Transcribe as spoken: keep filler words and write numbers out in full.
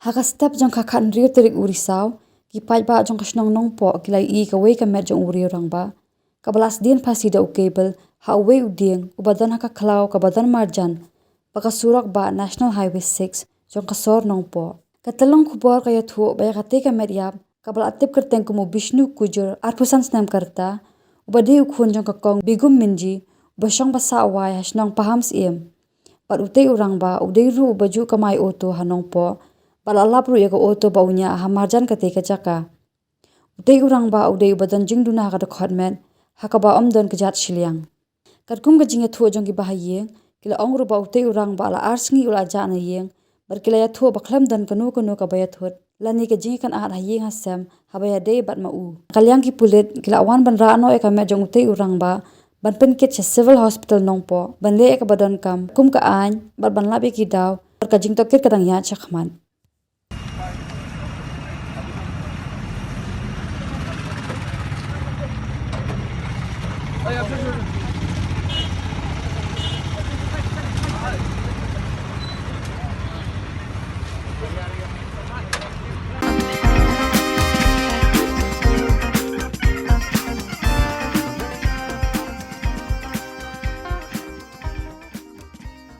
Ha ka step jong ka khathynriew tarik u Risaw, ki paidbah jong ka shnong Nongpoh ki la ïohi ïa kawei ka met jong u riew rangbah kaba la sdien phasi da u cable ha uwei u dieng uba don ha ka khlaw kaba don marjan bad ka surok bah National Highway six jong ka sor Nongpoh. Ka tyllong khubor ka ïathuh ba ïa katei ka met ïap kaba la tip kyrteng kum u Bishnu Kujur, arphew san snem ka rta, uba dei u khun jong ka kong Begum Minji, uba shong ba sah wai ha shnong Pahamsyiem. Bad utei u rangbah u dei ruh uba ju kamai auto ha Nongpoh bad la lap ruh ïa ka auto ba u ñiah ha marjan katei ka jaka. Utei u rangbah u dei uba don jingduna ha ka dkhot met ha kaba ym don kjat shiliang. Katkum ka jingïathuh jong kiba ha ïing, ki la ong ruh ba utei u rangbah la ar sngi u la jah na ïing bad ki la ïathuh ba khlem don kano kano kaba ïathut lane ka jingïakynad ha ïing ha sem haba ïadei bad ma u. Na ka liang ki pulit ki la wan ban rah noh ïa ka met jong utei u rangbah ban pynkit sha Civil Hospital Nongpoh ban leh ïa kaba donkam kum ka aiñ bad ban lap ïa ki daw bad ka jingtohkit ka dang ïaid shakhmat.